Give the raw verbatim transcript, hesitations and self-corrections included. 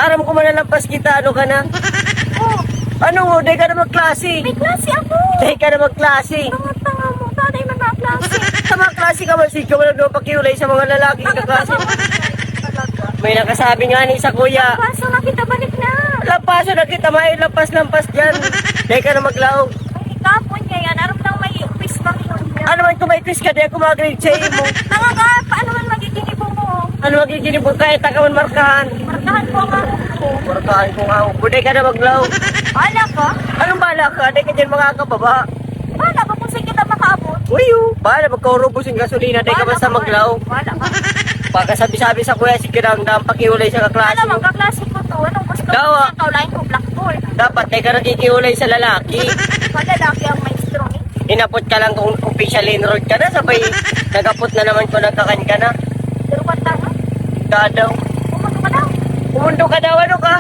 Aram ko, malalampas kita, ano ka na? Oh, Ano mo, di ka na magklase. May klase ako. Di ka na magklase. Tanga-tanga mo. Tanay man na klase. Sa mga klase ka, masig ka, walang daw pakiulay sa mga lalaki ka klase. Talaga. May nakasabi nga ni sa kuya, Kaso nakita balik na. lampaso na kita, may lampas-lampas dyan. Di ka na maglaog. Ay, kapon niya yan. Aram lang may quiz bang yun niya. Ano man kung may quiz ka, di ako mag-grade sa imo. Tanga ka, paano man magiging ibo mo? Ano magiging ibo ka, ita ka man markahan. Markahan ko ang ako. Markahan ko nga ako. Di ka na maglaog. Wala ka? Anong bala ka? Di ka dyan makakababa. Wala ka kung saan kita makaabot. Uy, oh. Bala, magkaurubos yung gasolina. Di ka basta maglaog. Wala ka. Pagkasabi-sabi sa kuya, sige lang, daan pakiulay sa Wala kaklase man, mo. Kaklase ko to. Anong gusto Dawa. mo? Ikaw lain ko blackboard. Dapat, di ka nakikiulay sa lalaki. Malalaki ang maestro eh. Inapot ka lang kung official enrolled ka na, sabay nagapot na naman kung nagkakan ka na. Pero kanta nga. Ka daw. Pumunta ka daw. Pumundo ka daw, ano ka?